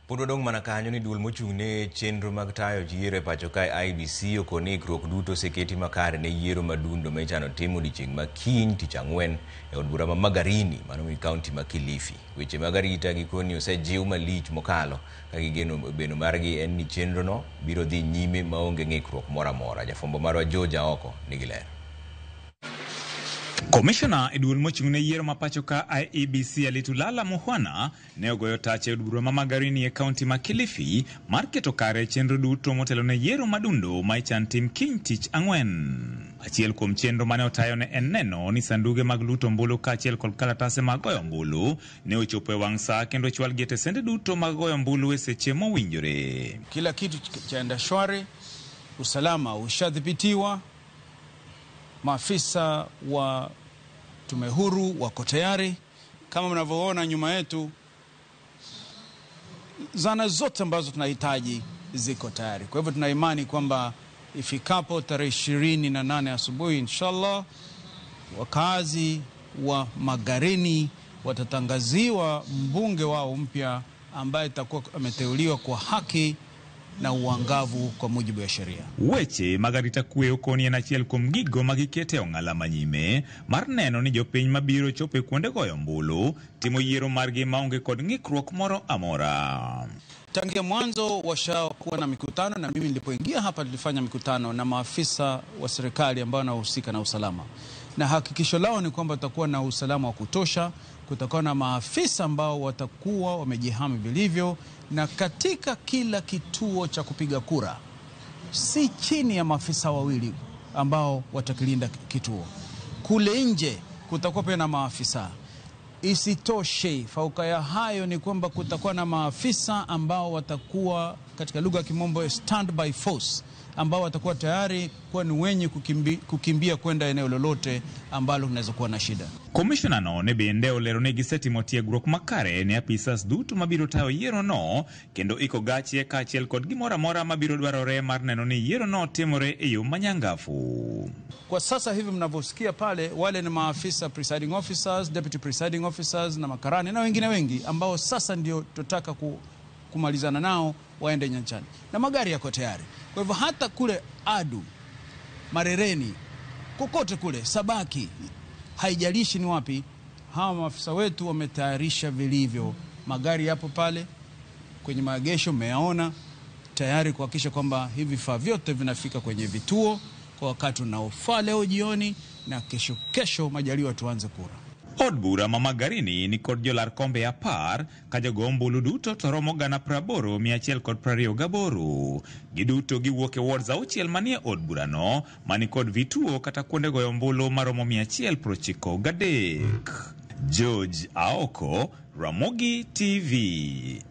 Pod wadong' mana kanyo ni duol mochung' ne chenro mag tayo yiero e pacho kae IEBC okoni ikruok duto oseketi makare ne yiero madundo ma ichano tim odiochieng' ma kiny tich ang'wen e od bura ma Magarini mano e kaunti ma Kilifi. Weche mag arita gikoni osejiw malich mokalo ka gigeno beno margi en ni chenro no biro dhi nyime maonge ng'ikruok moro amora. Jafwambo marwa George Aoko nigi ler. Komishona e duol mochung' ne yiero ma pacho ka IEBC Alitulala Mukhwana ne ogoyo tach e od bura ma Magarini e kaunti ma Kilifi mar keto kare chenro duto motelo ne yiero madundo ma ichan tim kiny tich ang'wen. Achiel kuom chenro mane otayo ne en neno ni sanduge mag luto ombulu kaachiel kod kalatase mag goyo ombulu ne ochopo e wang' saa kendo chwalgi e tesende duto mag goyo ombulu e seche mowinjore. Kila kitu chaenda shwari, usalama ushadhibitiwa, maafisa wa tume huru wako tayari. Kama mnavyoona nyuma yetu, zana zote ambazo tunahitaji ziko tayari. Kwa hivyo tuna imani kwamba ifikapo tarehe 28 asubuhi, inshallah, wakazi wa Magarini watatangaziwa mbunge wao mpya ambaye atakuwa ameteuliwa kwa haki na uangavu kwa mujibu wa sheria. Weche mag arita kwe okoni en achiel kuom gigo ma gikete ong'ala manyime mar neno ni jopiny mabiro chopo e kuonde goyo ombulu timo yiero margi maonge kod ng'ikruok moro amora. Tangia mwanzo washakuwa na mikutano, na mimi nilipoingia hapa tulifanya mikutano na maafisa wa serikali ambao wanahusika na usalama, na hakikisho lao ni kwamba tutakuwa na usalama wa kutosha, kutakuwa na maafisa ambao watakuwa wamejihami vilivyo, na katika kila kituo cha kupiga kura si chini ya maafisa wawili ambao watakilinda kituo. Kule nje kutakuwa pia na maafisa. Isitoshe, fauka ya hayo ni kwamba kutakuwa na maafisa ambao watakuwa katika lugha ya kimombo standby force, ambao watakuwa tayari kuwa ni wenye kukimbia kwenda eneo lolote ambalo kunaweza kuwa na shida. Komishona no ne bende olero ni gisetimo tiegruok makare ne apisas duto mabiro tayo yiero no kendo iko gache kaachiel kod gimoro amora mabiro dwarore mar neno ni yiero no timore e yo manyangafu. Kwa sasa hivi mnavyosikia pale, wale ni maafisa presiding officers, deputy presiding officers na makarani na wengine wengi ambao sasa ndio tutaka kumalizana nao waende nyanjani, na magari yako tayari. Kwa hivyo hata kule Adu, Marereni, kokote kule Sabaki, haijalishi ni wapi, hawa maafisa wetu wametayarisha vilivyo. Magari yapo pale kwenye maegesho, mmeyaona tayari kuhakikisha kwamba hivi vifaa vyote vinafika kwenye vituo kwa wakati unaofaa leo jioni, na kesho kesho majaliwa tuanze kura. Od bura ma Magarini ni kod jolar kombe 10 ka jogo ombulu duto to romo 80,128. Giduto giwuok e wards 6 manie od burano mani kod vituo kata kuonde goyo ombulu maromo 193. George Aoko, Ramogi TV.